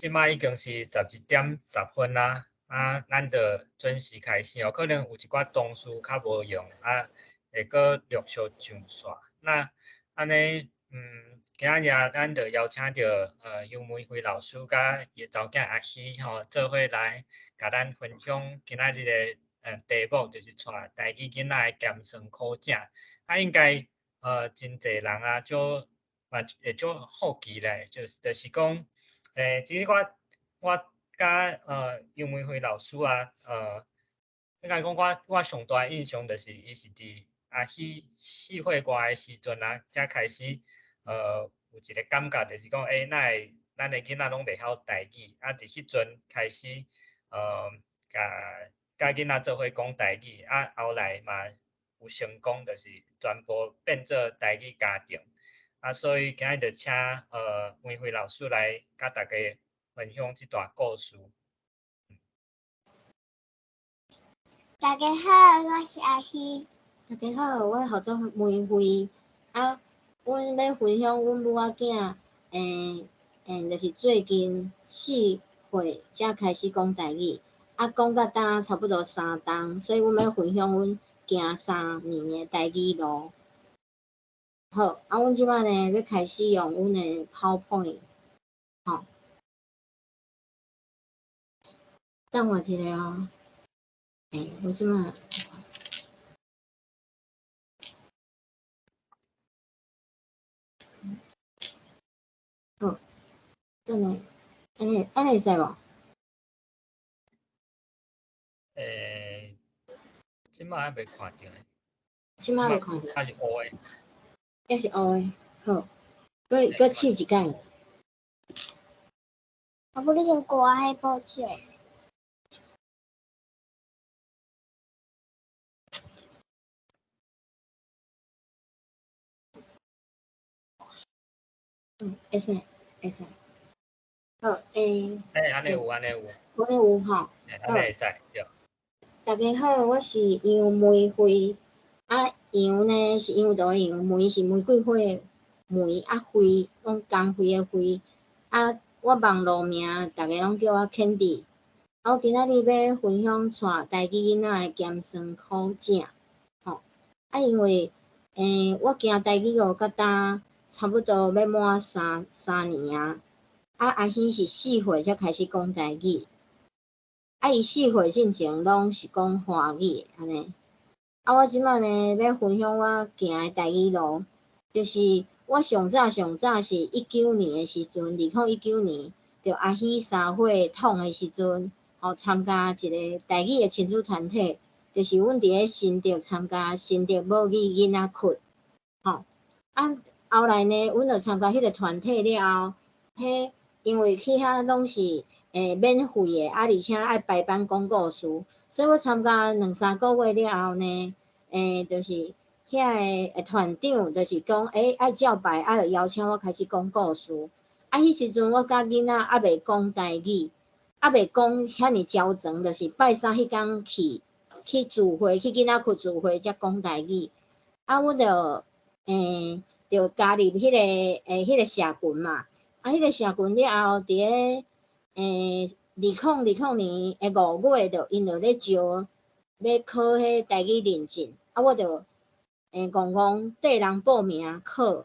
這擺已經是11點10分啊，啊，咱就準時開始哦。可能有一寡同事較無閒，啊，會閣陸續上線。那按呢，今仔日咱就邀請著游梅惠老師佮伊的查某囝阿喜吼，做伙來共咱分享今仔日的題目，就是帶台語囡仔的鹹酸苦汫。啊，應該真濟人啊，足嘛會足好奇咧，就是講，其實我佮游梅惠老師啊，應該講我上大的印象就是伊是佇阿喜4歲外的時陣啊，才開始有一個感覺，就是講，哪會咱的囡仔攏袂曉台語，啊，佇彼陣開始，佮囡仔做伙講台語，啊，後來嘛有成功，就是全部變做台語家庭，啊，所以今日就請梅惠老師來佮大家分享這段故事。大家好，我是阿喜。大家好，我號做梅惠。啊，阮欲分享阮母仔囝，就是最近四歲才開始講台語，啊，講到今差不多3冬，所以阮欲分享阮行3年的台語路。好，啊，阮這擺呢欲開始用阮的 PowerPoint，吼。等我一下哦。我這擺。好，等下，按呢按呢會使無？這擺還袂看著。這擺袂看著。還是烏的。猶是烏的，好，閣閣試一擺。啊，無你先關彼步驟。會使，會使。好，按呢有，按呢有。按呢有吼。按呢會使，對。大家好，我是楊梅惠。啊，楊呢是楊道的楊，梅是玫瑰花的梅，啊惠攏工惠的惠。啊，我網路名逐家攏叫我 Candy。啊，我今仔日欲分享帶台語囡仔的鹹酸苦汫。吼，啊，因為我行台語路到今差不多欲滿三年啊。啊，阿喜是四歲才開始講台語。啊，伊四歲進前攏是講華語按呢。啊，我這擺呢欲分享我行的台語路，就是我上早上早是19年的時陣，2019年，就阿喜3歲統的時陣，吼參加一個台語的親子團體，就是阮佇咧新竹參加新竹母語囡仔窟，吼。啊，後來呢，阮就參加彼個團體了後，彼因為去遐攏是免費的，啊，而且愛排班講故事，所以我參加兩三個月了後呢，就是遐个團長就是講，愛照排，啊，就邀請我開始講故事。啊，彼時陣我佮囡仔猶未講台語，猶未講遐爾焦全，就是拜三彼工去聚會，去囡仔窟聚會才講台語。啊，阮就就加入彼個社群嘛。啊，彼個社群了後，佇咧2020年的5月，就𪜶就咧招欲考彼台語認證，啊，我就戇戇綴人報名考，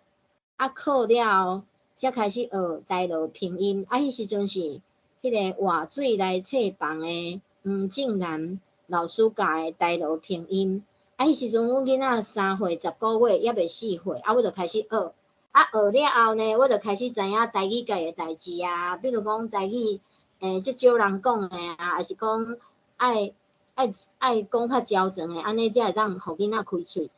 啊，考了後才開始學台羅拼音。啊，彼時陣是彼個活水來冊房的黃正南老師教的台羅拼音。啊，彼時陣阮囡仔3歲10個月，猶未4歲，啊，我就開始學。啊，學了後呢，我就開始知影台語界的代誌啊，比如講台語，這少人講的啊，抑是講愛講較焦全的，按呢才會當予囡仔開喙。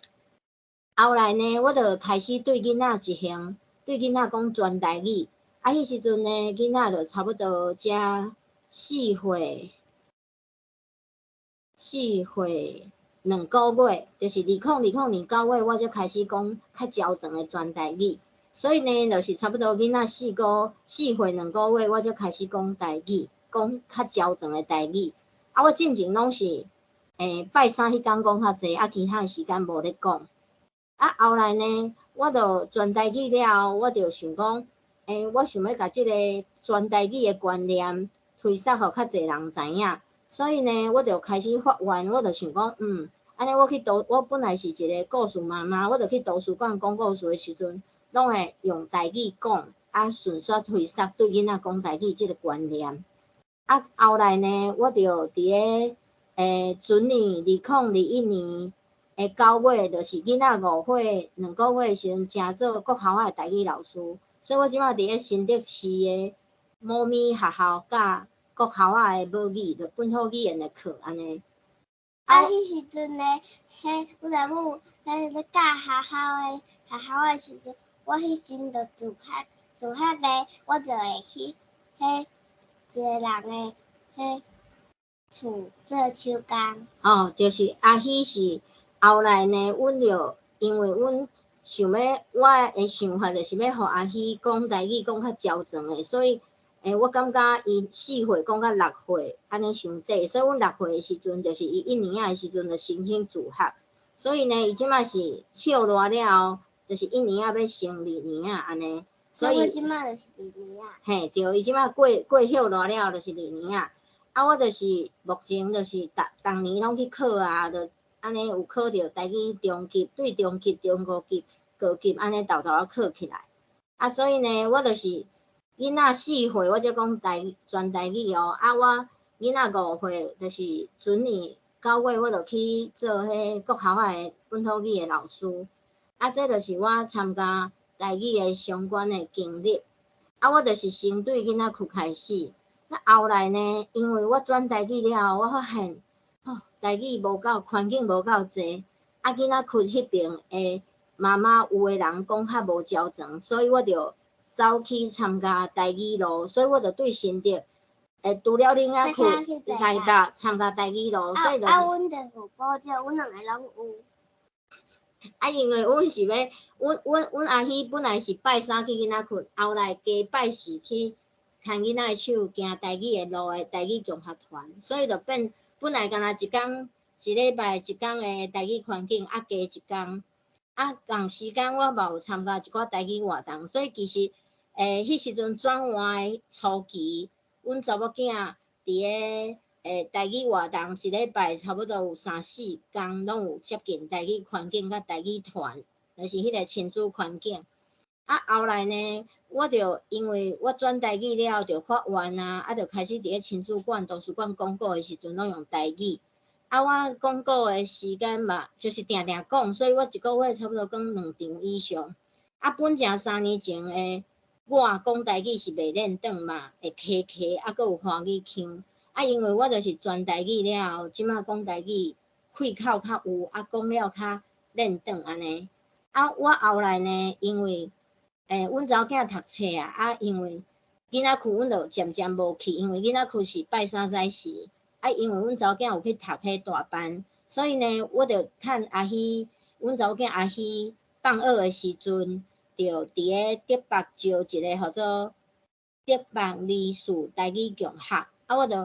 後來呢，我就開始對囡仔一行，對囡仔講全台語。啊，彼時陣呢，囡仔就差不多才四歲，4歲2個月，就是2020年9月，我才開始講較焦全的全台語。所以呢，就是差不多囡仔4歲2個月，我才開始講台語，講較焦全的台語。啊，我進前攏是，拜三彼工講較濟，啊，其他的時間無咧講。啊，後來呢，我就全台語了後，我就想講，我想欲共這个全台語的觀念推捒予較濟人知影，所以呢，我就開始發願，我就想講，按呢我去圖，我本來是一个故事媽媽，我就去圖書館講故事的時陣，攏會用台語講，啊，順紲推捒對囡仔講台語這个觀念。啊，後來呢，我就佇个準年2021年的9月，就是囡仔5歲2個月的時陣，成做國校仔的台語老師。所以我這擺佇咧新竹市的某咪學校教國校仔的母語，就本土語言的課按呢。啊，彼時陣呢，彼阮阿母彼咧教學校的時陣，我彼陣就自學咧，我就會去彼一个人的彼厝做手工。哦，就是阿喜是後來呢，阮就因為阮想欲，我的想法就是欲予阿喜講台語講較周全的，所以我感覺伊4歲講到6歲按呢傷短，所以阮6歲的時陣，就是伊1年仔的時陣就申請自學，所以呢，伊這擺是歇熱了後，就是1年仔欲升2年仔按呢，所以這擺就是二年仔。嘿，對，伊這擺過歇熱了後就是二年仔。啊，我就是目前就是逐逐年攏去考啊，就按呢有考著台語中級，對中級、中高級、高級按呢沓沓仔考起來。啊，所以呢，我就是囡仔4歲我才講全台語哦。啊，我囡仔5歲就是準年9月，我就去做彼國校仔的本土語的老師。啊，這就是我參加台語的相關的經歷。啊，我就是先對囡仔窟開始。那後來呢，因為我轉台語了後，我發現，哦，台語無夠環境無夠濟，啊，囡仔窟彼爿的媽媽有的人講較無周全，所以我就走去參加台語路，所以我就對新竹，除了恁仔窟來到參加台語路，所以就啊，阮就是有補助，阮兩个攏有。啊，因為阮是欲，阮阿喜本來是拜三去囡仔窟，後來加拜四去牽囡仔的手，行台語的路的台語共學團，所以就變本來干焦一工一禮拜一工的台語環境，啊加一工，啊仝時間我嘛有參加一寡台語活動，所以其實彼時陣轉換的初期，阮查某囝佇个台語活動一禮拜差不多有三四工，攏有接近台語環境佮台語團，就是彼個親子環境。啊，後來呢，我就因為我轉台語了後，就發願啊，啊，就開始佇咧親子館、圖書館講古的時陣，攏用台語。啊，我講古的時間嘛，就是定定講，所以我一個月差不多講兩場以上。啊，本前3年前的我講台語是袂輪轉嘛，會卡卡，啊，閣有華語腔。啊，因為我就是轉台語了後，這擺講台語開口較有，啊，講了較輪轉按呢。啊，我後來呢，因為阮查某囝讀冊啊，啊，因為囡仔窟阮就漸漸無去，因為囡仔窟是拜三早時，啊，因為阮查某囝有去讀彼大班，所以呢，我就趁阿喜，阮查某囝阿喜放學的時陣，就佇咧竹北招一个號做竹北二四台語共學，啊，我就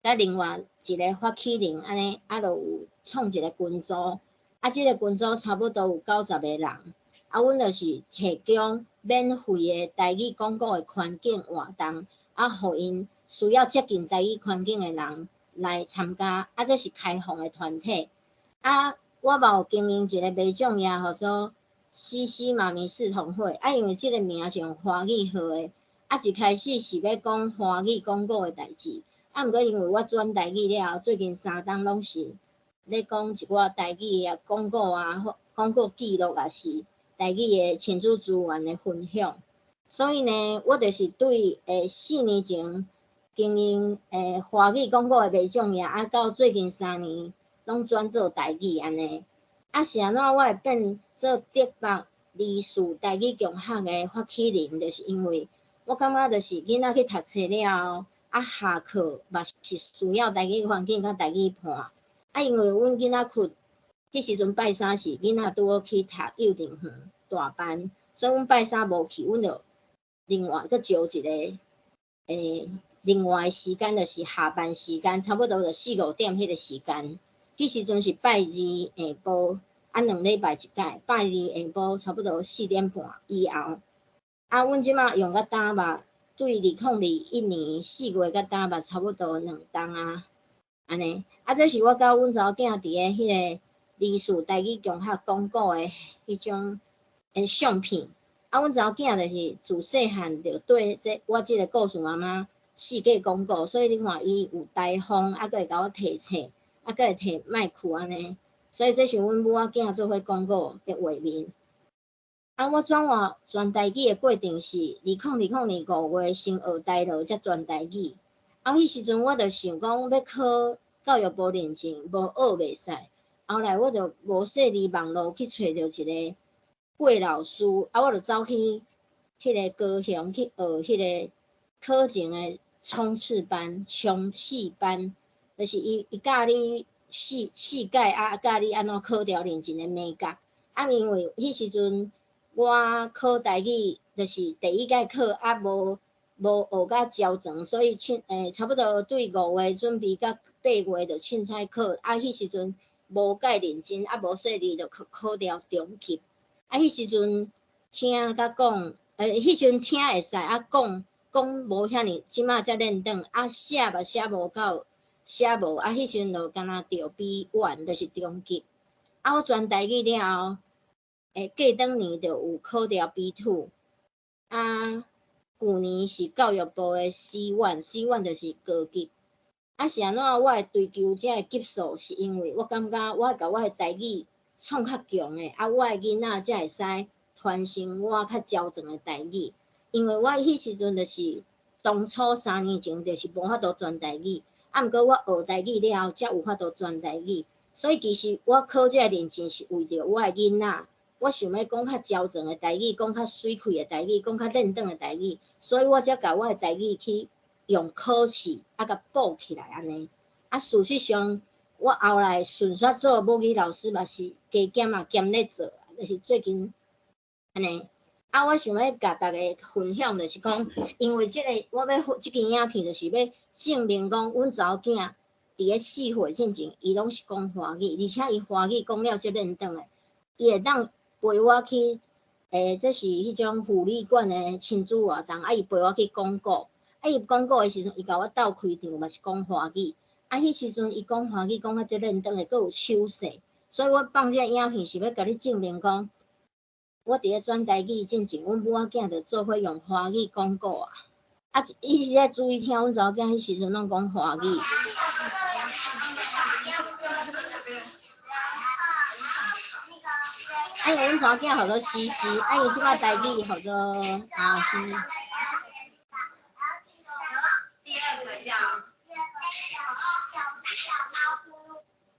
佮另外一个發起人按呢，啊，就有創一个群組，啊，這个群組差不多有90個人。啊，阮就是提供免費的台語講古的環境活動，啊，予𪜶需要接近台語環境的人來參加，啊，這是開放的團體。啊，我嘛有經營一個袂眾業，號做西西媽咪四同會。啊，因為這个名是用華語號的，啊，一開始是欲講華語講古的代誌，啊，毋過因為我轉台語了後，最近3冬攏是咧講一寡台語啊講古啊，或講古記錄也是台語的親子資源的分享，所以呢，我就是對4年前經營華語講古的袂眾業，啊，到最近3年攏轉做台語按呢。啊，是按怎我會變做竹北二四台語共學的發起人，就是因為我感覺就是囡仔去讀冊了後，啊，下課嘛是需要台語環境佮台語伴。啊，因為阮囡仔窟彼時陣拜三是囡仔拄好去讀幼稚園大班，所以阮拜三無去，阮就另外閣招一个另外的時間就是下班時間，差不多就四五點彼个時間。彼時陣是拜二下晡，啊兩禮拜一擺，拜二下晡差不多4點半以後，啊，阮這馬用甲今吧，對2021年4月到今吧，差不多2冬啊，按呢。啊，這是我佮阮查某囝佇咧彼个梨樹台語中學講古的彼種的相片。啊，阮查某囝就是自細漢就對這我這个故事媽媽四界講古，所以你看伊有台風，啊，閣會共我提冊，啊，閣會提麥克按呢。所以這是阮母仔囝做伙講古的畫面。啊，我轉換全台語的過程是2020年5月先學台樂，才轉台語。啊，彼時陣我就想講欲考教育部認證，無學袂使。後來我就無細膩網路去揣著一個郭老師，啊，我就走去彼个高雄去學彼个考前的衝刺班、衝刺班，就是伊教你四四屆啊，教你按怎考著認證的眉角。啊，因為彼時陣我考台語，就是第一屆考啊，無學甲周全，所以凊差不多對5月準備到8月就凊彩考，啊，彼時陣無介認真，啊，無細膩就考著中級。啊，彼時陣聽佮講，彼時陣聽會使，啊，講講無遐爾，這馬才練轉，啊，寫嘛寫無夠，寫無，啊，彼時陣就敢若著 B1，就是中級。啊，我轉台語了後，過轉年就有考著 B2，啊，舊年是教育部的 C1，C1 就是高級。啊，是按怎我會追求這个級數？是因為我感覺我共我的台語創較強的，啊，我的囡仔才會使傳承我較周全的台語。因為我彼時陣就是當初3年前就是無法度轉台語，啊，毋過我學台語了後，才有法度轉台語。所以其實我考這个認證是為著我的囡仔，我想欲講較周全的台語，講較媠氣的台語，講較輪轉的台語，所以我才共我的台語去用考試啊，共補起來按呢。啊，事實上，我後來順續做母語老師嘛是加減啊兼咧做，就是最近按呢。啊，我想欲共大家分享，就是講，因為這个我欲這支影片，就是欲證明講，阮查某囝佇咧4歲進前，伊攏是講華語，而且伊華語講了足輪轉的，伊會當陪我去，這是彼種福利館的親子活動，啊，伊陪我去講古，啊，伊講古的時陣，伊共我鬥開場嘛是講華語，啊，彼時陣伊講華語講甲足輪轉的，閣有手勢，所以我放這个影片是欲共你證明講，我佇咧轉台語進前，阮母仔囝就做伙用華語講古啊，啊，伊是咧注意聽，阮查某囝彼時陣攏講華語。啊，因為阮查某囝號做思思，啊，伊這擺台語號做阿希。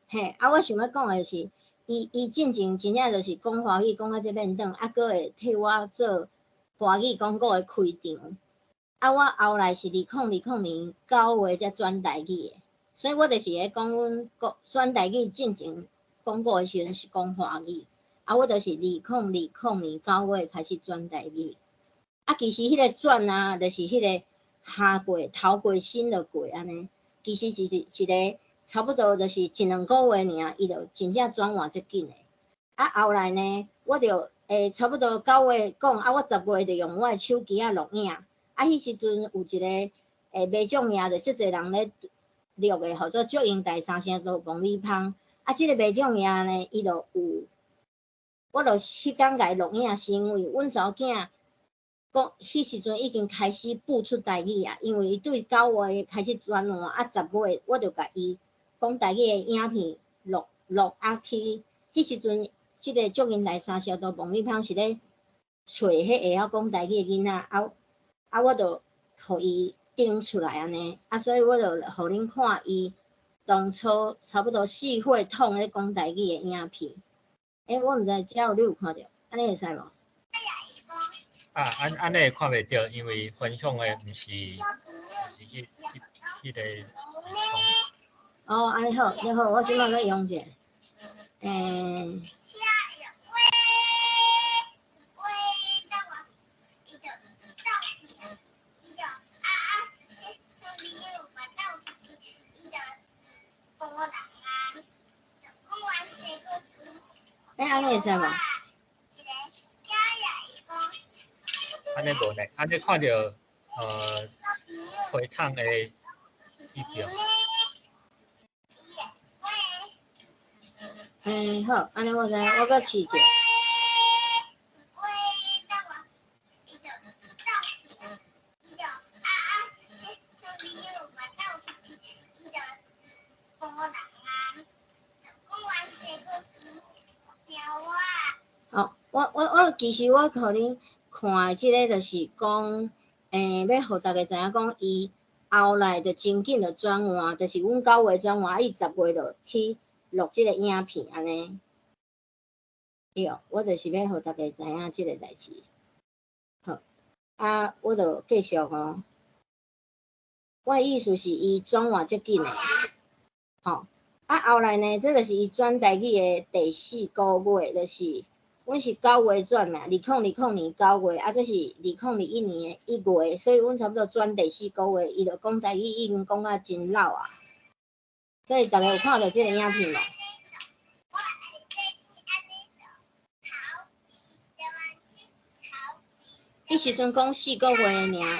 嘿，啊，我想欲講的是，伊進前真正就是講華語講甲這輪轉，啊，閣會替我做華語講古的開場。啊，我後來是2020年9月才轉台語的，所以我就是咧講阮講轉台語進前講古的時陣是講華語。啊，我就是2020年9月開始轉台語。啊，其實彼个轉啊，就是彼个下過頭過身就過按呢。其實是一个差不多就是一兩個月爾，伊就真正轉換足緊的。啊，後來呢，我就差不多9月講，啊，我10月就用我的手機仔錄影。啊，彼時陣有一个麥獎贏，就足濟人咧錄的，號做祝英台三聲道爆米香。啊，這个麥獎贏呢，伊就有。我就彼工共伊錄影，是因為阮查某囝講，彼時陣已經開始步出台語啊，因為伊對9月開始轉換，啊，10月我就共伊講台語的影片錄錄啊去，彼時陣這个祝英台三聲道爆米香是咧揣彼會曉講台語的囡仔，啊啊，我就予伊頂出來按呢，啊，所以我就予恁看伊當初差不多4歲統咧講台語的影片。我毋知遮有你有看著，按呢會使無？啊，按呢會看袂著，因為分享的毋是彼个。哦，按呢好，你好，我這擺欲用者。按呢會使無？按呢無呢？按呢看著批桶的意境。欸，好，按呢我知，我閣試者。哦，我其實我予恁看的這个就是講，欸，欲予大家知影講，伊後來就真緊就轉換，就是阮9月轉換，伊10月就去錄這个影片按呢。對，我就是欲予大家知影這个代誌。好，啊，我就繼續哦。我的意思是，伊轉換足緊的，吼。啊，後來呢，這就是伊轉台語的第四個月，就是阮是9月轉嘛，2020年9月，啊，這是2021年1月，所以阮差不多轉第四個月，伊就講台語已經講甲真老啊。所以逐家有看著這个影片無？彼時陣講四個月爾。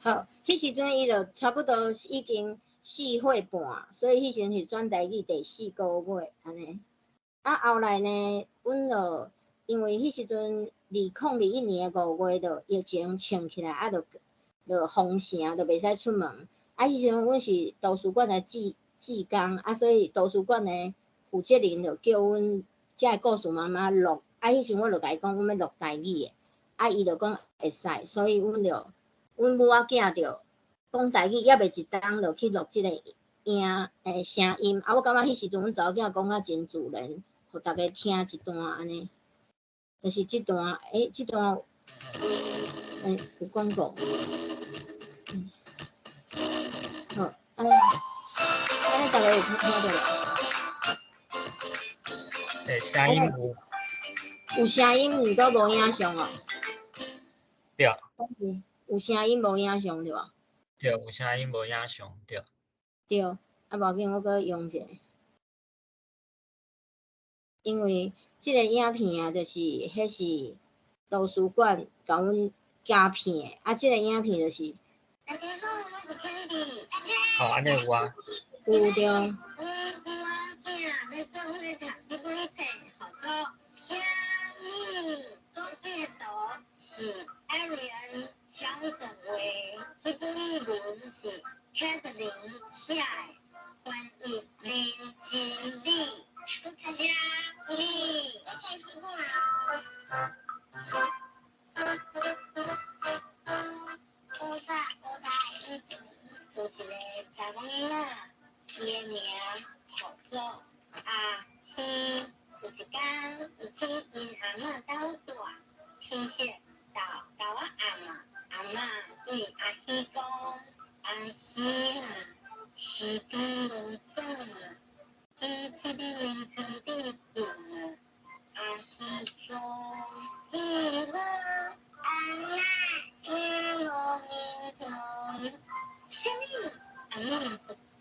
好，彼時陣伊就差不多已經4歲半，所以彼時陣是轉台語第四個月按呢。啊，後來呢，阮就因為彼時陣2021年5月就疫情衝起來，啊，就封城，就袂使出門。啊，彼時陣阮是圖書館的志工，啊，所以圖書館的負責人就叫阮遮的故事媽媽錄。啊，彼時陣我就共伊講，阮欲錄台語的，啊，伊就講會使，所以阮就。阮母仔囝就講台語，猶未一冬就去錄這个影聲音。啊，我感覺彼時陣阮查某囝講甲真自然，予大家聽一段按呢。就是這段，欸，這段，欸，有廣告。好，按呢，按呢，大家有聽著無？欸，聲音有。有聲音，毋過無影像哦。對。有聲音無影像對無？對，有聲音無影像對。對，啊，無要緊，我閣用一下。因為這个影片啊，就是彼是圖書館共阮加片的，啊，這个影片就是。哦，按呢有啊。有對。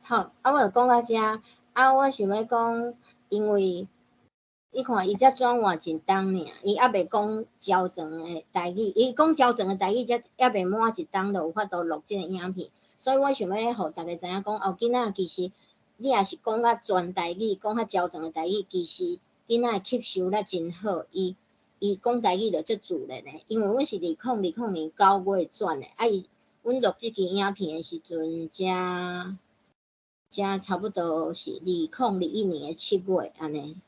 好，啊，我就講到遮，啊，我想欲講，因為你看伊才轉換一冬爾，伊猶未講焦糖的台語，伊講焦糖的台語才猶未滿一冬就有法度錄這个影片，所以我想欲予大家知影講，哦，囡仔其實你若是講較全台語，講較焦糖的台語，其實囡仔的吸收力真好，伊講台語就足自然的，因為阮是2020年9月轉的，啊，伊阮錄這支影片的時陣才。才差不多是2021年7月按呢，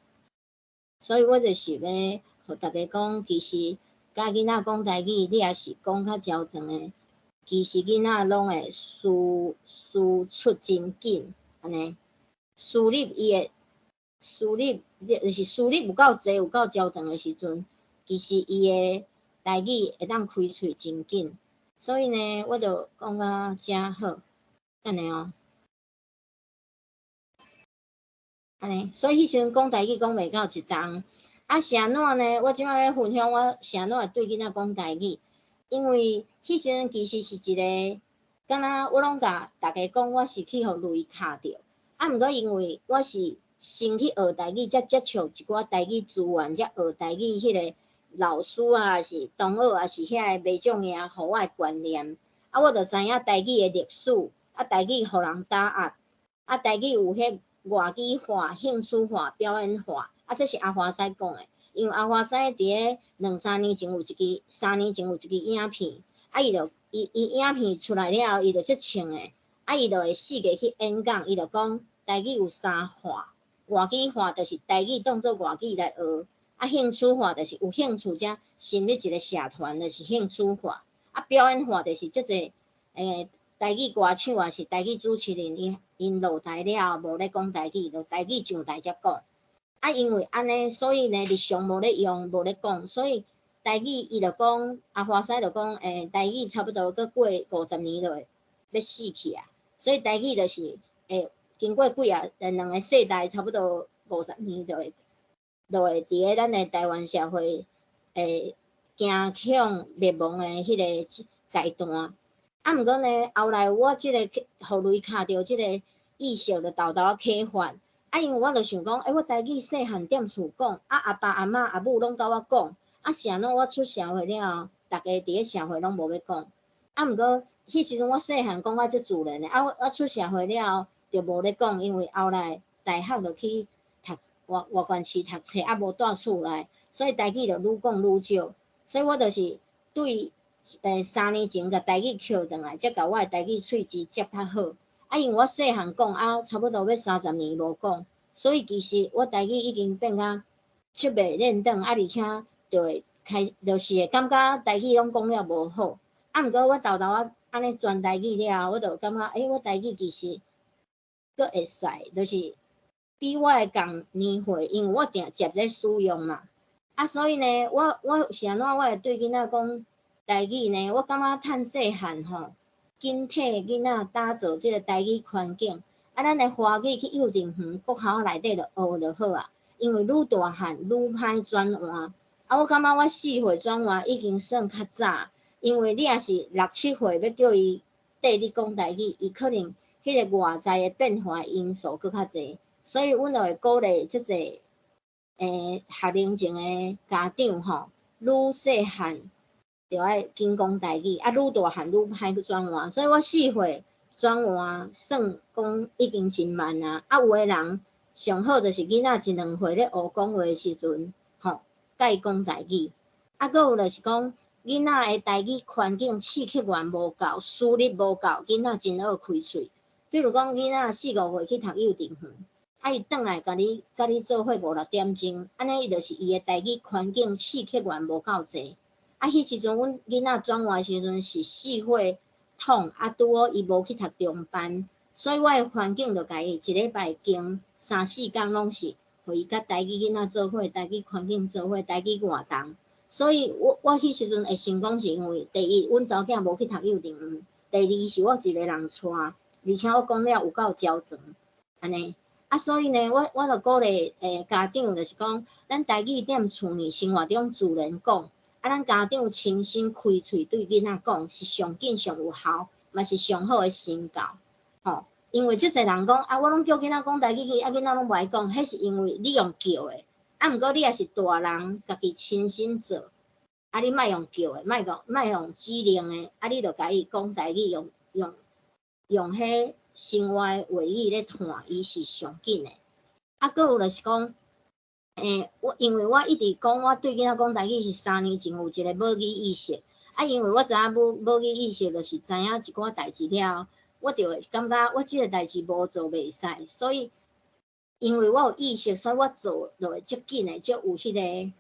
所以我就是欲予大家講，其實佮囡仔講台語，你若是講較焦糖的，其實囡仔攏會輸出真緊按呢，輸入伊會輸入，就是輸入有夠濟、有夠焦糖的時陣，其實伊的台語會當開喙真緊。所以呢，我就講到遮好，等下哦。按呢，所以彼時陣講台語講袂到一冬。啊，是按怎呢？我這擺欲分享我是按怎會對囡仔講台語，因為彼時陣其實是一个，敢若我攏共逐家講，我是去予雷敲著。啊，毋過因為我是先去學台語，才接觸一寡台語資源，才學台語彼个老師啊，抑是同學，抑是遐个袂長的啊，予我的觀念。啊，我就知影台語的歷史，啊，台語予人打壓，啊，台語有彼外語化、興趣化、表演化，啊，這是阿華師講的，因為阿華師佇咧兩三年前有一支，三年前有一支影片，啊，伊就伊伊影片出來了後，伊就足穿的，啊，伊就會四界去演講，伊就講台語有三化，外語化就是台語當做外語來學，啊，興趣化就是有興趣才成立一个社團，就是興趣化，啊，表演化就是足濟台語歌手抑是台語主持人，伊𪜶落台了後無咧講台語，就台語上台才講。啊，因為按呢，所以呢，日常無咧用，無咧講，所以台語伊就講，阿華師就講，台語差不多閣過50年就會欲死去啊。所以台語就是經過幾啊兩个世代，差不多五十年就會佇咧咱的台灣社會走向滅亡的彼个階段。啊，毋過呢，後來我這个予雷敲著這个意識就沓沓仔啟發。啊，因為我就想講，欸，我台語細漢踮厝講，啊，阿爸阿嬤阿母攏佮我講，啊，是按怎我出社會了後，逐家佇咧社會攏無欲講。啊，毋過彼時陣我細漢講甲足自然的，啊，我出社會了後就無咧講，因為後來大學就去讀外外縣市讀冊，啊，無蹛厝內，所以台語就愈講愈少。所以我就是對3年前共台語抾轉來，才共我的台語喙齒接較好。啊，因為我細漢講啊，差不多欲30年無講，所以其實我台語已經變甲足袂輪轉，啊，而且就會開，就是會感覺台語攏講了無好。啊，毋過我沓沓仔按呢轉台語了後，我就感覺，欸，我台語其實閣會使，就是比我的仝年歲，因為我定捷咧使用嘛。啊，所以呢，我是按怎我會對囡仔講台語呢？我感覺趁細漢吼，緊替囡仔打造這个台語環境。啊，咱的華語去幼稚園、國校內底就學就好啊。因為愈大漢愈歹轉換。啊，我感覺我4歲轉換已經算較早，因為你若是六七歲欲叫伊綴你講台語，伊可能彼个外在的變化因素閣較濟，所以阮就會鼓勵足濟學齡前的家長吼，愈細漢就愛緊講台語，啊，愈大漢愈歹去轉換。所以我四歲轉換算講已經真慢啊。啊，有的人上好就是囡仔一兩歲咧學講話的時陣，吼，共伊講台語。啊，閣有就是講，囡仔的台語環境刺激源無夠，輸入無夠，囡仔真愛開喙。比如講，囡仔四五歲去讀幼稚園，啊，伊轉來共你做伙五六點鐘，按呢伊就是伊的台語環境刺激源無夠濟。啊，彼時陣阮囡仔轉換的時陣是4歲統，啊，拄好伊無去讀中班，所以我的環境就共伊一禮拜經三四工攏是，予伊佮台語囡仔做伙，台語環境做伙，台語活動。所以我彼時陣會成功是因為第一，阮查某囝無去讀幼稚園；第二是我一个人帶，而且我講了有夠周全，按呢。啊，所以呢，我就鼓勵家長，就是講，咱台語踮厝內生活中自然講，啊，咱家長親身開喙對囡仔講，是上緊上有效，嘛是上好的身教，吼。因為足濟人講啊，我攏叫囡仔講台語去，啊，囡仔攏無愛講，彼是因為你用叫的，啊，毋過你若是大人家己親身做，啊，你莫用叫的，莫講莫用指令的，啊，你就共伊講台語，用彼生活的話語咧傳，伊是上緊的。啊，閣有就是講，我因為我一直講，我對囡仔講台語是3年前有一个母語意識，啊，因為我知影母語意識就是知影一寡代誌了後，我就會感覺我這个代誌無做袂使，所以因為我有意識，所以我做就會足緊的，足有彼个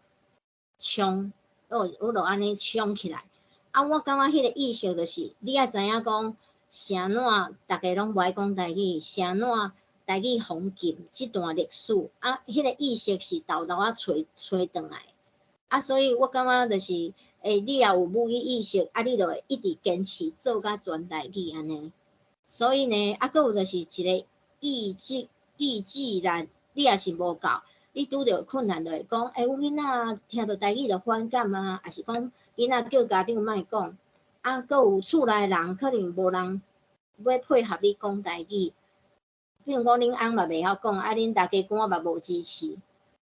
衝，我就按呢衝起來。啊，我感覺彼个意識就是，你愛知影講，是按怎逐家攏無愛講台語，是按怎台語予禁這段歷史，啊，彼个意識是沓沓仔揣揣轉來。啊，所以我感覺就是，你若有母語意識，啊，你就會一直堅持做甲全台語按呢。所以呢，啊，閣有就是一個意志意志力，你若是無夠，你拄著困難就會講，阮囡仔聽著台語就反感啊，抑是講囡仔叫家長莫講，啊，閣有厝內人可能無人欲配合你講台語，比如講恁翁嘛袂曉講，啊，恁大家公嘛無支持。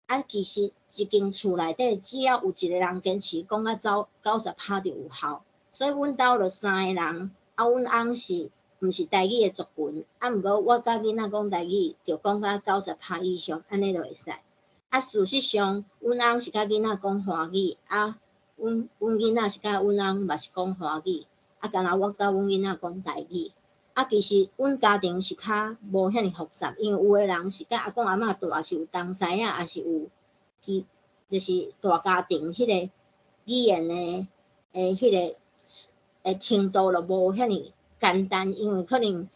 啊，其實一間厝內底，只要有一個人堅持講甲走90%就有效。所以阮兜就三個人，啊，阮翁是毋是台語的族群，啊，毋過我佮囡仔講台語，就講甲90%以上，按呢就會使。啊，事實上，阮翁是佮囡仔講華語，啊，阮囡仔是佮阮翁嘛是講華語，啊，干焦我佮阮囡仔講台語。啊，其實阮家庭是較無遐爾複雜，因為有的人是佮阿公阿嬤住，抑是有同師仔，抑是有其就是大家庭，彼個語言的彼個程度就無遐爾簡單，因為可能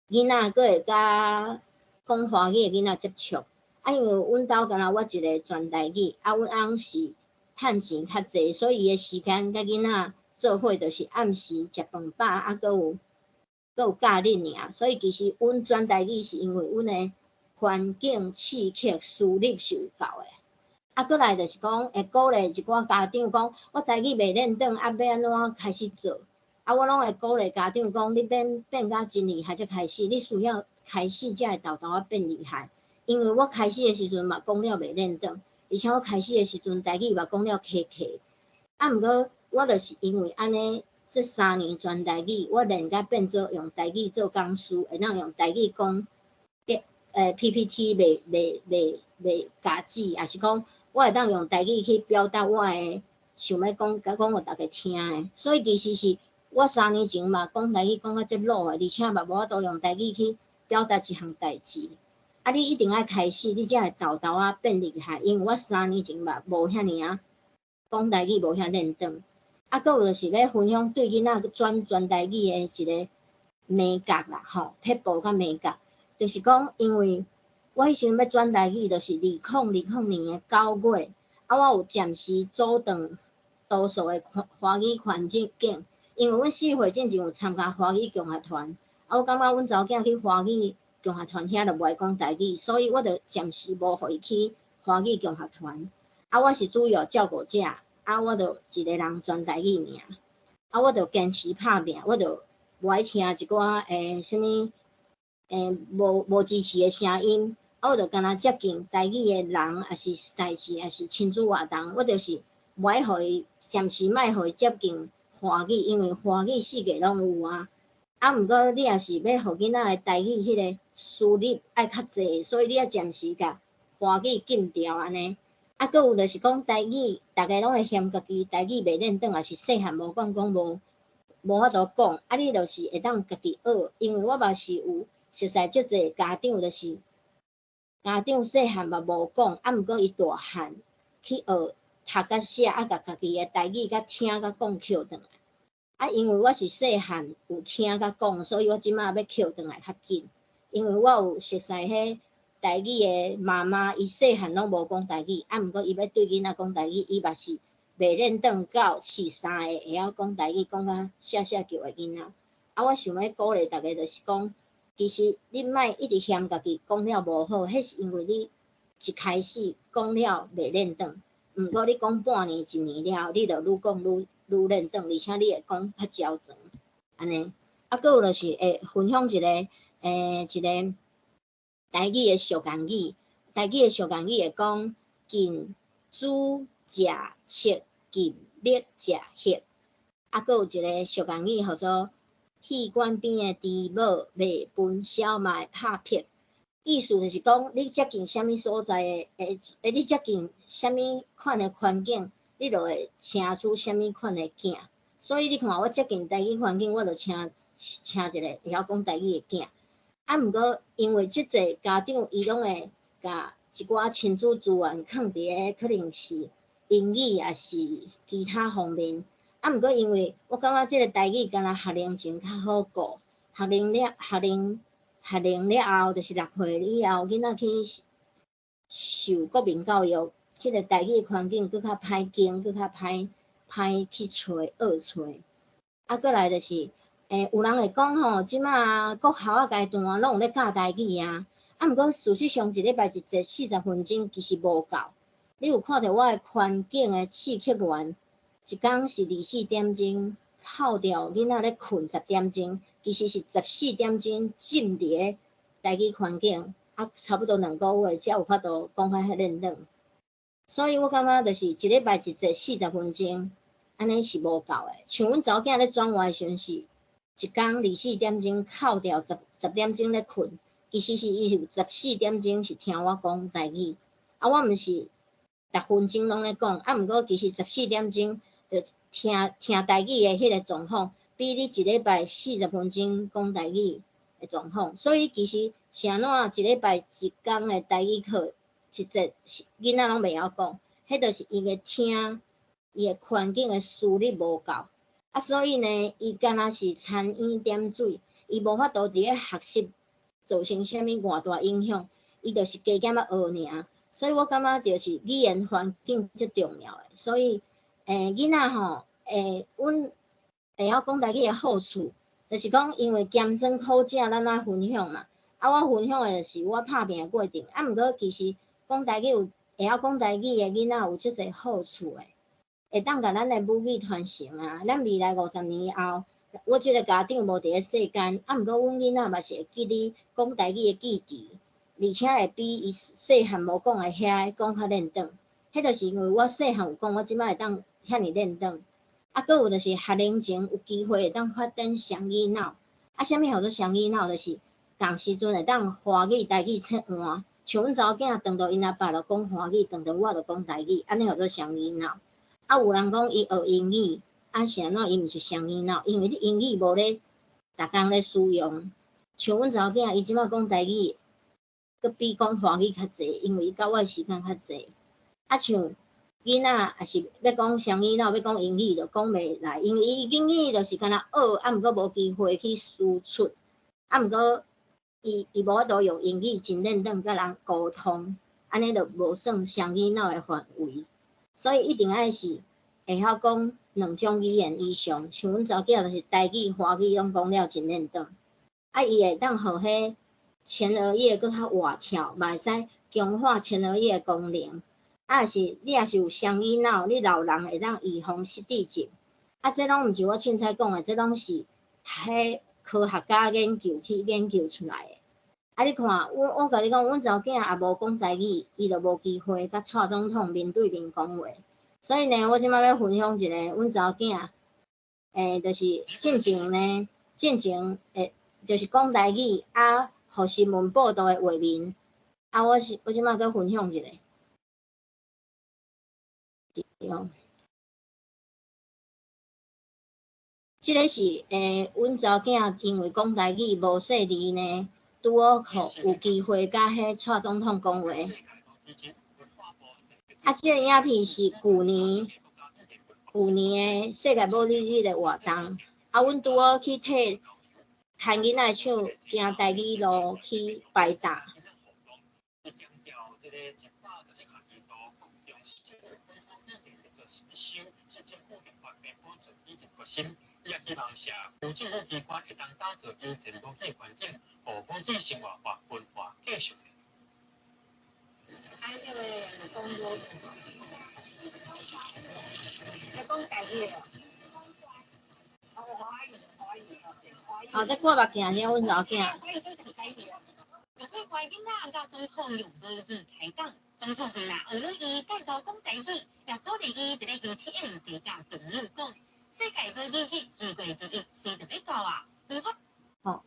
囡仔閣會佮講華語的囡仔接觸。啊，因為阮兜干焦我一個全台語，啊，阮翁是趁錢較濟，所以伊的時間佮囡仔做伙，就是暗時食飯飽，啊，閣有假日爾，所以其實阮轉台語是因為阮的環境刺激輸入是有夠的。啊，閣來就是講會鼓勵一寡家長講，我台語袂輪轉，啊，欲按怎開始做？啊，我攏會鼓勵家長講，你免變甲真厲害才開始，你需要開始才會沓沓仔變厲害。因為我開始的時陣嘛講了袂輪轉，而且我開始的時陣台語嘛講了卡卡。啊，毋過我就是因為按呢。這3年全台語，我練甲變做用台語做講師，會當用台語講，PPT 袂咬字，抑是講我會當用台語去表達我的想欲講，共講予大家聽的。所以其實是我3年前嘛講台語講甲這老的，而且嘛無法度用台語去表達一項代誌。啊，你一定愛開始，你才會沓沓仔變厲害。因為我三年前嘛無遐爾仔講台語無遐輪轉。啊，閣有就是欲分享對囡仔轉全台語的一個眉角啦，吼，撇步佮眉角，就是講，因為我彼時陣欲轉台語，就是2020年的9月，啊，我有暫時阻斷多數的華語環境，因為阮4歲進前有參加華語共學團，啊，我感覺阮查某囝去華語共學團遐就無愛講台語，所以我就暫時無予伊去華語共學團，啊，我是主要照顧者。啊，我就一個人全台語爾，啊，我就堅持拍拚，我就無愛聽一寡啥物無支持的聲音，啊，我就干焦接近台語的人，抑是代誌，抑是親子活動，我就是無愛予伊暫時莫予伊接近華語，因為華語四界攏有啊。啊，毋過你若是欲予囡仔的台語彼個輸入愛較濟，所以你愛暫時共華語禁掉按呢。啊，閣有就是講台語，逐家攏會嫌家己台語袂輪轉，抑是細漢無講講無法度講。啊，你就是會當家己學，因為我嘛是有熟似足濟家長，就是家長細漢嘛無講，啊，毋過伊大漢去學讀佮寫，啊，共家己的台語佮聽佮講抾轉來。啊，因為我是細漢有聽佮講，所以我這馬欲抾轉來較緊。因為我有熟似彼台語的媽媽，伊細漢攏無講台語，啊，毋過伊欲對囡仔講台語，伊嘛是袂輪轉到飼三個會曉講台語，講甲寫寫叫的囡仔。啊，我想欲鼓勵逐家，就是講，其實你莫一直嫌家己講了無好，彼是因為你一開始講了袂輪轉，毋過你講半年、一年了後，你就愈講愈愈輪轉，而且你會講較周全，按呢。啊，閣有就是會分享一個台語的俗諺語，台語的俗諺語會講近朱者赤，近墨者黑。啊，閣有一個俗諺語號做戲館邊的豬母袂分小嘛會拍屁。意思就是講，你接近啥物所在的，你接近啥物款的環境，你就會生出啥物款的囝。所以你看，我接近台語環境，我就生一個會曉講台語的囝。啊，毋過因為足濟家長伊攏會共一寡親子資源囥佇咧，可能是英語抑是其他方面。啊，毋過因為我感覺這個台語敢若學齡前較好顧，學齡了後，就是6歲以後，囡仔去受國民教育，這个台語環境閣較歹經，閣較歹歹去揣學揣。啊，閣來就是，有人會講吼，這馬國校仔階段攏有咧教台語啊，啊，毋過事實上一禮拜一節40分鐘其實無夠。你有看著我的環境的刺激源，一工是24點鐘，扣掉囡仔咧睏10點鐘，其實是14點鐘浸佇咧台語環境，啊，差不多2個月才有法度講較遐輪轉。所以我感覺就是一禮拜一節四十分鐘，按呢是無夠的。像阮查某囝咧轉換的時陣是，一工24點鐘扣掉十點鐘咧睏，其實是伊有14點鐘是聽我講台語。啊，我毋是逐分鐘攏咧講，啊，毋過其實十四點鐘就聽聽台語的彼個狀況，比你一禮拜四十分鐘講台語的狀況。所以其實是按怎一禮拜一工的台語課，一節囡仔攏袂曉講，彼就是伊的聽，伊的環境的輸入無夠。啊，所以呢，伊敢若是餐飲點水，伊無法度佇咧學習造成啥物偌大影響，伊就是加減仔學爾。所以我感覺就是語言環境足重要的。所以，囡仔吼，阮會曉講台語的好處，就是講因為鹹酸苦食咱愛分享嘛。啊，我分享的就是我拍拚的過程。啊，毋過其實講台語有會曉講台語的囡仔有足濟好處的，會當共咱的母語傳承啊。咱未來50年後，我這個家長無佇咧世間，啊，毋過阮囡仔嘛是會記得講台語的記憶，而且會比伊細漢無講的遐講較輪轉。彼就是因為我細漢有講，我這擺會當遐爾輪轉。啊，閣有就是學齡前有機會會當發展雙語腦。啊，啥物叫做雙語腦？就是仝時陣會當華語、台語切換。像阮查某囝轉到𪜶阿爸就講華語，轉到我就講台語，按呢叫做雙語腦。啊，有人講伊學英語，啊是按怎？伊毋是雙語腦，因為你英語無咧逐工咧使用。像阮查某囝，伊這擺講台語，閣比講華語較濟，因為伊佮我的時間較濟。啊，像囡仔也是欲講雙語腦，欲講英語就講袂來，因為伊英語就是干焦學，啊，毋過無機會去輸出，啊，毋過伊無法度用英語真輪轉佮人溝通，按呢就無算雙語腦的範圍。所以一定愛是會曉講兩種語言以上，像阮查某囝就是台語、華語攏講了真輪轉，啊，伊會當予彼前額葉閣較活跳，嘛會使強化前額葉的功能。啊，若是你若是有雙語腦，你老人會當預防失智症。啊，這攏毋是我凊彩講的，這攏是彼科學家研究去研究出來的。啊，你看，我共你講，阮查某囝也無講台語，伊就無機會佮蔡總統面對面講話。所以呢，我這擺欲分享一个阮查某囝，就是進前呢，進前就是講台語啊，予新聞報導的畫面。啊，我這擺閣分享一个。對。這个是阮查某囝因為講台語無細膩呢，拄好予有機會佮彼蔡總統講話。啊，這个影片是舊年的世界母語日的活動。啊，阮拄好去替牽囡仔的手行台語路去排檔。哦，這掛目鏡是阮查某囝。吼，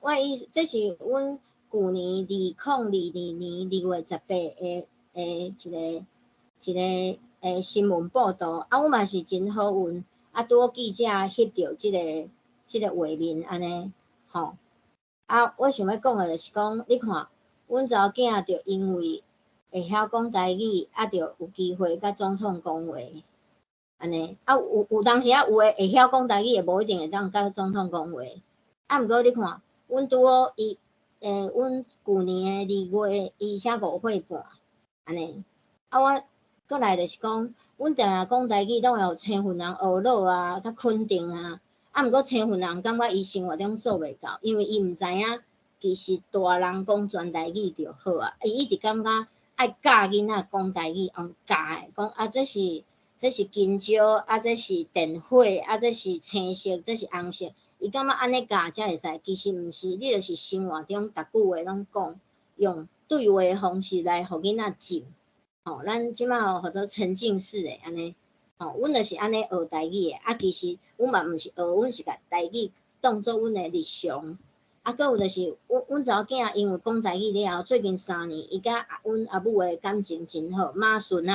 我意思，這是阮舊年2022年2月18的一个新聞報導。啊，阮嘛是真好運，啊，拄好記者翕著這個畫面按呢，吼。啊，我想欲講的就是講，你看，阮查某囝就因為會曉講台語，啊，就有機會佮總統講話，按呢。啊，有當時啊，有的會曉講台語的，無一定會當佮總統講話。啊，毋過你看，阮拄好伊，阮舊年的2月，伊才5歲半，按呢。啊，我閣來就是講，阮定定講台語，攏會予青雲人呵咾啊，較肯定啊。啊，毋過青雲人感覺伊生活中做袂到，因為伊毋知影其實大人講全台語就好啊。伊一直感覺愛教囡仔講台語，用教的，講啊這是金蕉，啊這是電火，啊這是青色，這是紅色。伊感覺按呢教才會使，其實毋是，你就是生活中逐句話攏講，用對話的方式來予囡仔進。吼，咱這馬號做沉浸式的按呢，吼，阮就是按呢學台語的。啊，其實阮嘛毋是學，阮是共台語當做阮的日常。啊，閣有就是，阮查某囝因為講台語了後，最近3年，伊佮阮阿母的感情真好，媽孫仔。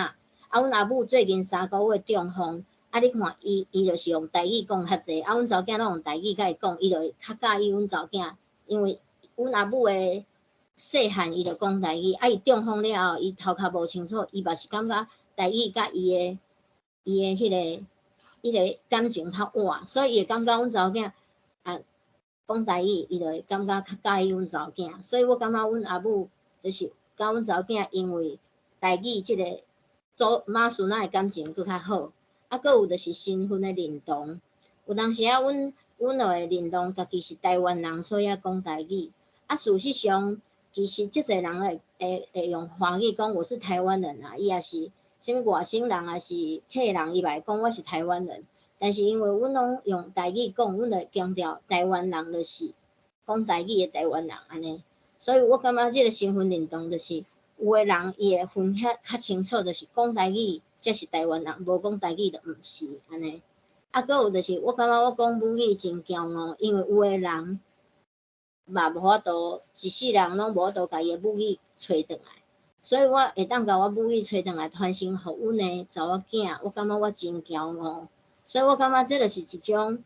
啊，阮阿母最近3個月中風，啊，你看伊，伊就是用台語講較濟，啊，阮查某囝攏用台語佮伊講，伊就會較佮意阮查某囝，因為阮阿母的細漢伊就講台語，啊，伊中風了後，伊頭殼無清楚，伊嘛是感覺台語佮伊的彼個感情較倚，所以伊會感覺阮查某囝啊講台語，伊就會感覺較佮意阮查某囝，所以我感覺阮阿母就是佮阮查某囝，因為台語這個祖媽孫仔的感情閣較好。啊，閣有就是身份的認同，有當時啊，阮就會認同家己是台灣人，所以愛講台語。啊，事實上，其實足濟人會用華語講我是台灣人啊，伊也是啥物外省人，抑是客人，伊嘛會講我是台灣人。但是因為阮攏用台語講，阮就會強調台灣人就是講台語的台灣人按呢。所以我感覺這個身份認同就是有的人伊會分遐較清楚，就是講台語才是台灣人，無講台語就毋是按呢。啊，閣有就是我感覺我講母語真驕傲，因為有的人嘛無法度，一世人攏無法度共伊的母語揣轉來，所以我會當共我母語揣轉來傳承予阮的查某囝，我感覺我真驕傲。所以我感覺這就是一種，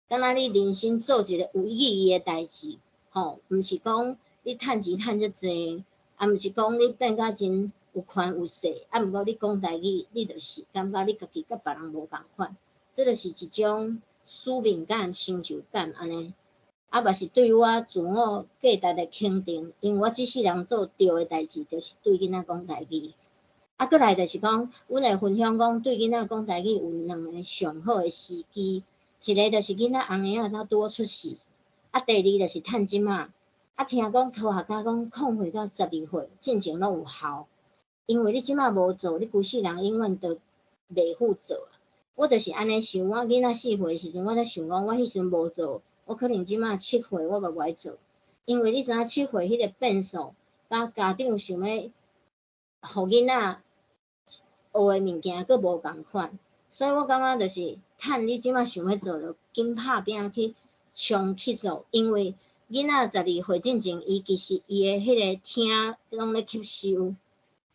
敢若你人生做一個有意義的代誌，吼，毋是講你趁錢趁遮濟，啊，毋是講你變甲真有權有勢，啊，毋過你講台語，你就是感覺你家己佮別人無仝款，這就是一種使命感、成就感按呢。啊，嘛是對我自我價值的肯定，因為我這世人做對的代誌，就是對囡仔講台語。啊，閣來就是講，阮會分享講，對囡仔講台語有兩个上好的時機，一个就是囡仔紅嬰仔拄好出世，啊，第二就是趁這馬。啊，聽講科學家講，0歲到12歲進前攏有效，因為你這馬無做，你規世人永遠都袂赴做。我就是按呢想，我囡仔4歲的時陣，我才想講，我彼時陣無做，我可能這馬7歲我嘛無愛做，因為你知影7歲彼個變數，佮家長想欲予囡仔學的物件閣無仝款，所以我感覺就是趁你這馬想欲做，就緊拍拚去衝去做，因為囡仔12歲進前，伊其實伊的彼個聽攏咧吸收，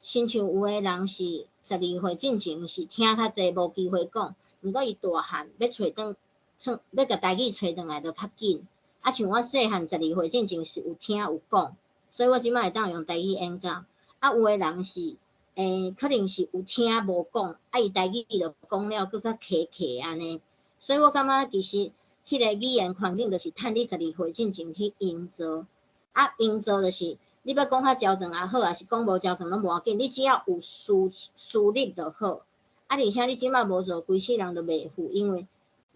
親像有的人是12歲進前是聽較濟，無機會講，毋過伊大漢欲揣轉，欲共台語揣轉來就較緊。啊，像我細漢十二歲進前是有聽有講，所以我這馬會當用台語演講。啊，有的人是，可能是有聽無講，啊，伊台語就講了，閣較客客按呢。所以我感覺其實彼個語言環境就是趁你十二歲進前去營造。啊，營造就是你欲講較標準也好，抑是講無標準攏無要緊，你只要有輸入就好。啊，而且你這馬無做，規世人就袂赴，因為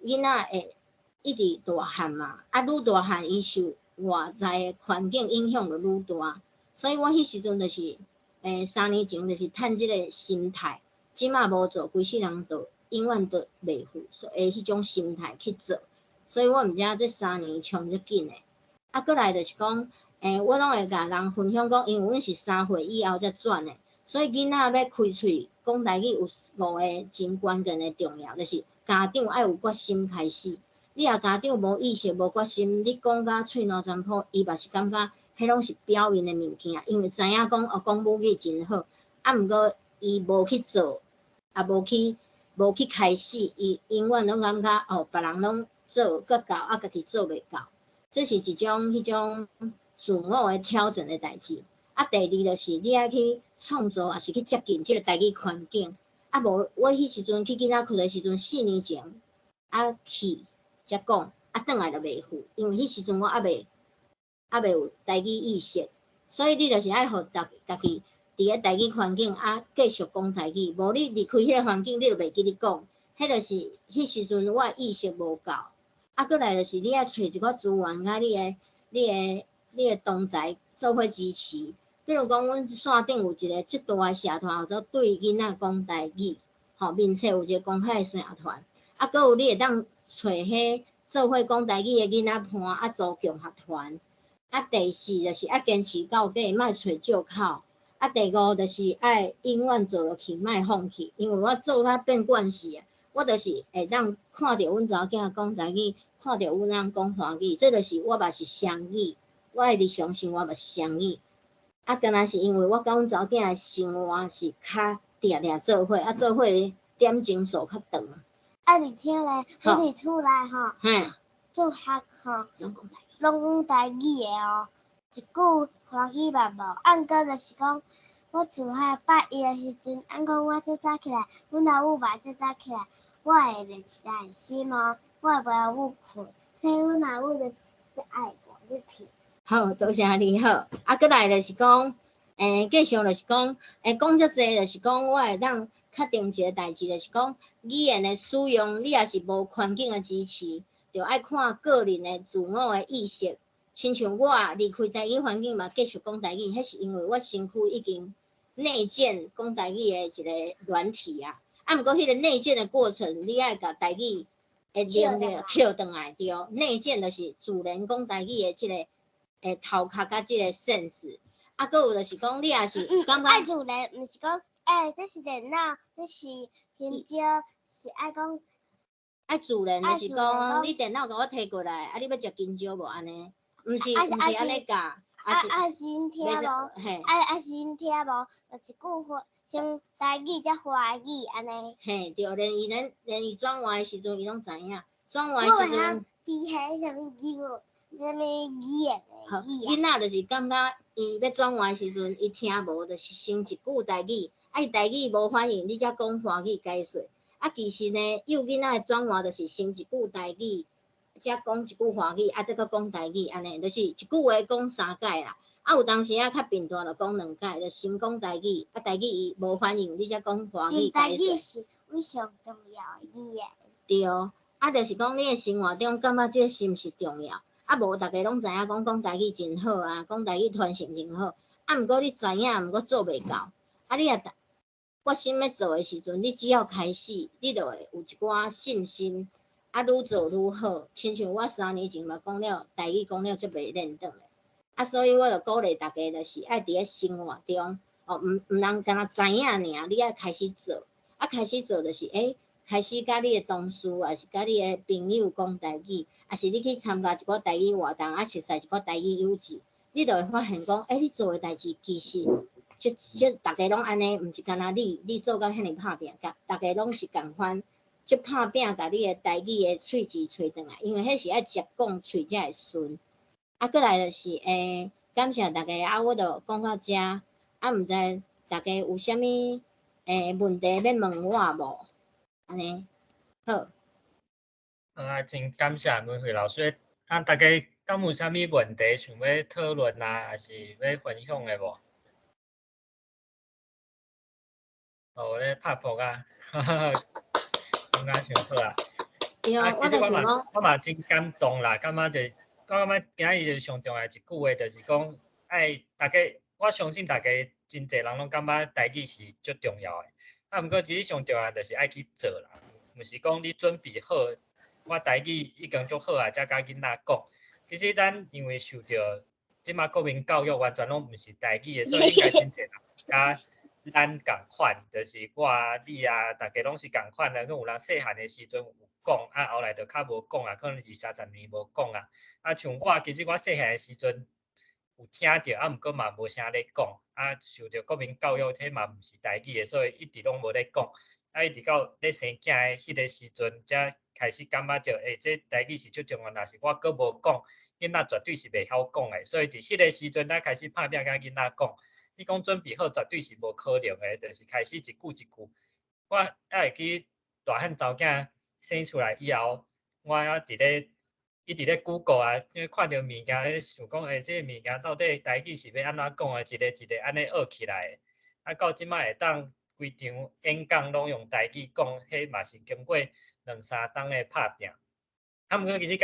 囡仔會一直大漢嘛，啊，愈大漢伊受外在的環境影響就愈大。所以我彼時陣就是，3年前就是趁這個心態，這馬無做，規世人就永遠都袂赴，所以彼種心態去做。所以我毋知影這三年衝足緊的。啊，閣來就是講，我攏會共人分享講，因為阮是3歲以後才轉的，所以囡仔欲開喙講台語有五個真關鍵的重要，就是家長愛有決心開始。你若家長無意識、無決心，你講甲喙瀾全波，伊嘛是感覺彼攏是表面的物件，因為知影講哦講母語真好，啊，毋過伊無去做，也無去開始，伊永遠攏感覺哦，別人攏做閣到，啊，家己做袂到。這是一種彼種自我的挑戰的代誌。啊，第二就是你愛去創造，抑是去接近這個台語環境。啊，無我彼時陣去囡仔窟的時陣，4年前啊去才講，啊轉來就袂赴，因為彼時陣我猶未有台語意識，所以你就是愛予家己佇咧台語環境啊，繼續講台語，無你離開彼個環境，你就袂記得講。彼就是彼時陣我的意識無夠。啊，閣來就是你愛揣一寡資源，佮你的同儕做伙支持。比如講，阮山頂有一個足大的社團，叫做對囡仔講台語，吼，面冊有一個公開的社團。啊，閣有你會當揣彼做伙講台語的囡仔伴，啊，組共學團。啊，第四就是愛堅持到底，莫揣借口。啊，第五就是愛永遠做落去，莫放棄，因為我做甲變慣勢啊。我就是會當看著阮查某囝講台語，看著阮翁講華語，這就是我嘛是雙語，我的日常生活嘛是雙語。啊，敢若是因為我佮阮查某囝的生活是較定定做伙，啊，做伙點鐘數較長。啊，而且咧，我佇厝內吼，做學吼，攏講台語的哦，一句華語嘛無。啊，毋過就是講，我自學拜一的時陣，按講我較早起來，阮老母嘛較早起來，我會袂一擔心哦，我會袂老母睏，所以阮老母就是愛我咧聽。好，多謝你好。啊，閣來就是講，繼續就是講，講遮濟就是講，我會當確定一個代誌，就是講語言的使用，你若是無環境的支持，就愛看個人的自我的意識。親像我離開台語環境嘛，繼續講台語，彼是因為我身軀已經內建講台語的一個軟體啊。啊，毋過彼個內建的過程，你愛共台語的能力抾轉來，對。內建就是自然講台語的這個頭殼佮這個 sense。啊，閣有就是講，你若是感覺愛自然，毋是講，欸，這是電腦，這是香蕉，是愛講。愛自然就是講，你電腦共我提過來，啊，你欲食香蕉無按呢？毋是，毋是按呢教。啊啊是𪜶聽無？啊啊是𪜶聽無？就一句話，先台語才華語按呢。嘿，對，連伊轉換的時陣，伊攏知影。轉換的時陣。比彼啥物語，啥物語言？好，囡仔就是感覺伊欲轉換的時陣，伊聽無，就是先一句台語，啊伊台語無反應，你才講華語解說。啊，其實呢，幼囡仔的轉換就是先一句台語，才講一句華語，啊，再閣講台語，按呢，就是一句話講三擺啦。啊，有當時仔較貧惰，就講兩擺，就先講台語，啊，台語伊無反應，你才講華語解說。台語是阮上重要的語言。對，啊，就是講你的生活中感覺這是毋是重要？啊，無逐家攏知影講講台語真好啊，講台語傳承真好。啊，毋過你知影，毋過做袂到。啊，你若決心欲做的時陣，你只要開始，你就會有一寡信心。啊，愈做愈好。親像我3年前嘛講了，台語講了足袂輪轉的。啊，所以我就鼓勵大家，就是愛佇咧生活中，哦，毋通干焦知影爾，你愛開始做。啊，開始做就是，開始佮你的同事，抑是佮你的朋友講台語，抑是你去參加一寡台語活動，啊，熟似一寡台語友誼，你就會發現講，你做的代誌其實，這逐家攏按呢，毋是干焦你，你做甲遐爾拍拚，逐家攏是仝款，足拍拚，共你的台語的喙舌揣轉來，因為彼是愛捷講喙才會順。啊，閣來就是，感謝大家，啊，我就講到遮，啊，毋知大家有啥物問題欲問我無？按呢，好。啊，真感謝梅惠老師。啊，大家敢有啥物問題想欲討論啊，抑是欲分享的無？哦，咧拍噗啊，哈哈，感覺傷好啊。對，啊，我其實我嘛就是講，我嘛真感動啦，感覺就，我感覺今日就上重要一句話，就是講愛大家，我相信大家真濟人攏感覺台語是足重要的。啊，毋過其實上重要就是愛去做啦，毋是講你準備好，我台語已經足好啊，才佮囡仔講。其實咱因為受著這馬國民教育完全攏毋是台語的，所以應該真濟人佮咱仝款，就是我啊、你啊，逐家攏是仝款的。閣有人細漢的時陣有講，啊後來就較無講啊，可能二三十年無講啊。啊，像我其實我細漢的時陣有聽著，啊，毋過嘛無啥咧講。啊，受著國民教育，彼嘛毋是台語的，所以一直攏無咧講。啊，一直到咧生囝的彼個時陣，才開始感覺著，這台語是足重要。若是我閣無講，囡仔絕對是袂曉講的。所以佇彼個時陣，才開始拍拚佮囡仔講。你講準備好，絕對是無可能的，就是開始一句一句。我猶會記大漢查某囝生出來以後，我猶佇咧一直咧 Google 啊，因為看著物件咧想講，這個物件到底台語是欲按怎講的，一个一个按呢學起來。啊，到這擺會當規場演講攏用台語講，彼嘛是經過兩三冬的拍拚。啊，毋過其實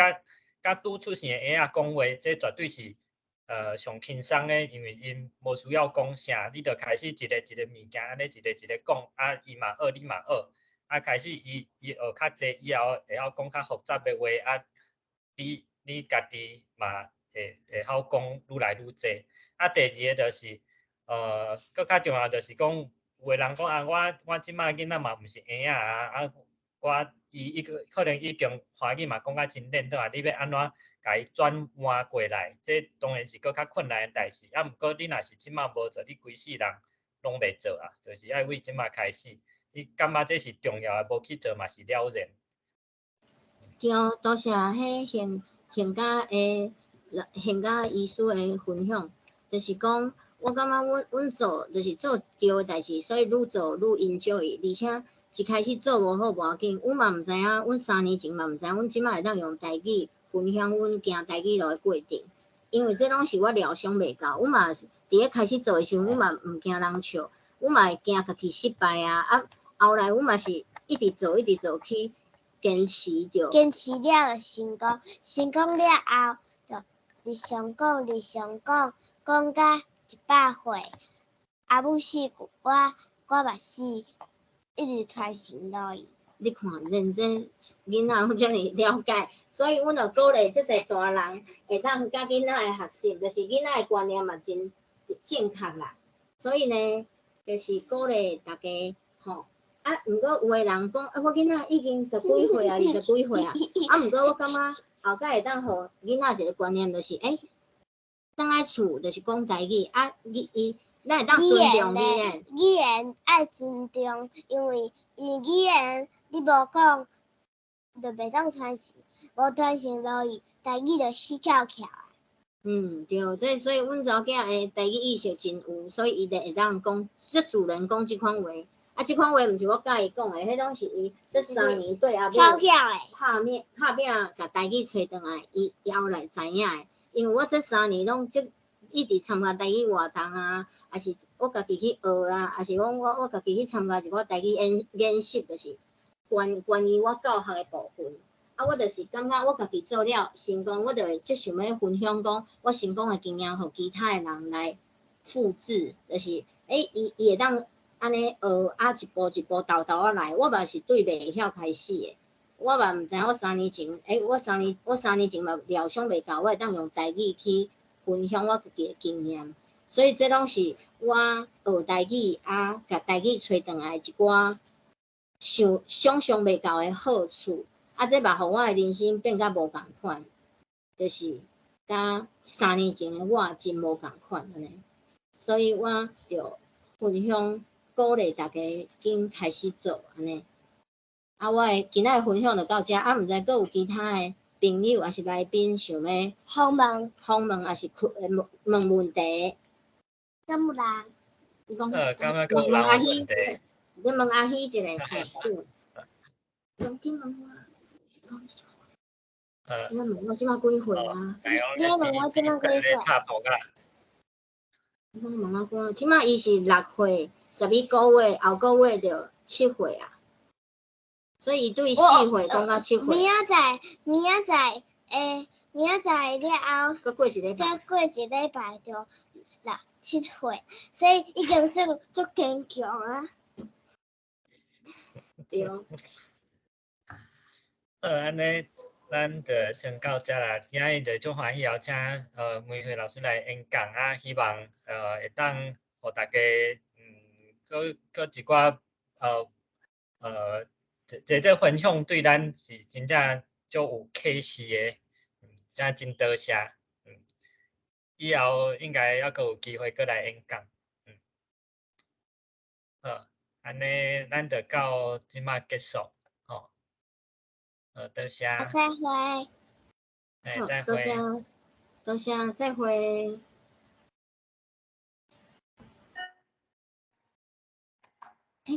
佮拄出世的嬰仔講話，這絕對是上輕鬆的，因為𪜶無需要講啥，你就開始一个一个物件按呢一个一个講，啊，伊嘛學，你嘛學，啊，開始伊學較濟以後，會曉講較複雜的話，啊，你家己嘛會曉講愈來愈濟。啊，第二个就是，閣較重要就是講，有的人講啊，我這擺囡仔嘛毋是嬰仔啊，啊，我伊已經可能已經華語嘛講甲真輪轉啊，你欲按怎共伊轉換過來？這當然是閣較困難的代誌。啊，毋過你若是這擺無做，你規世人攏袂做啊，就是愛為這擺開始。你感覺這是重要的，無去做嘛是了然。對，多謝彼現現家的現家醫師的分享，就是講，我感覺阮做就是做對的代誌，所以愈做愈 enjoy，而且一開始做無好無要緊，阮嘛毋知影，阮3年前嘛毋知影，阮這擺會當用台語分享阮行台語路的過程，因為這攏是我料想袂到，阮嘛是佇咧開始做的時陣，阮嘛毋驚人笑，阮嘛會驚家己失敗啊，啊，後來阮嘛是一直做，一直做去堅持著。堅持了就成功，成功了後就日常講，日常講，講甲100歲，阿母死，我嘛死，一直傳承落去。你看，連這囡仔攏遮爾了解，所以阮就鼓勵這個大人會當佮囡仔的學習，就是囡仔的觀念嘛真正確啦。所以呢，就是鼓勵大家吼。啊，毋過有的人講，啊，我囡仔已經十幾歲啊，二十幾歲啊，啊，毋過我感覺後蓋會當予囡仔一個觀念，就是，欸，轉來厝就是講台語，啊，伊伊，咱會當尊重語言。語言愛尊重，因為語言你無講，就袂當傳承，無傳承落去，台語就死翹翹啊。嗯，對，這所以阮查某囝的台語意識真有，所以伊就會當講，足自然講這款話。啊，這款話毋是我教伊講的，彼攏是伊這三年對阿母拍面拍拚，共台語揣轉來，伊後來知影的。因為我這三年攏足一直參加台語活動啊，抑是我家己去學啊，抑是講我家己去參加一寡台語演習，就是關於我教學的部分。啊，我就是感覺我家己做了成功，我就會足想欲分享講我成功的經驗，予其他的人來複製，就是，欸，伊會當按呢學，啊，一步一步沓沓仔來。我嘛是對袂曉開始的，我嘛毋知影我三年前，欸，我三年前嘛料想袂到，我會當用台語去分享我家己的經驗，所以這攏是我學台語啊，共台語揣轉來一寡想像袂到的好處。啊，這嘛予我的人生變甲無仝款，就是佮三年前的我真無仝款按呢。所以我就分享鼓勵大家緊開始做按呢。啊，我的今仔的分享就到遮，啊，毋知閣有其他的朋友抑是來賓想欲訪問訪問，抑是問問問題？敢有人？你講，敢猶閣有問阿人有問題？你問阿希一下，嘿，對。講緊問我，講你問我這擺幾歲啊？你問我這擺幾歲？拍撲啊！你問我講，這擺伊是6歲11個月，後個月就七歲啊。所以伊對4歲講到7歲。明仔載，欸，明仔載了後，閣過一禮拜，閣過一禮拜就六七歲，所以已經算足堅強啊。對。好，按呢，咱就先到遮啦。今仔日就足歡喜，邀請梅惠老師來演講啊，希望會當予大家閣一寡這分享對咱是真正足有啟示的，真真多謝。以後應該猶閣有機會閣來演講。好，按呢，咱就到這擺結束，吼。好，多謝。再會。欸，再會。多謝，多謝，再會。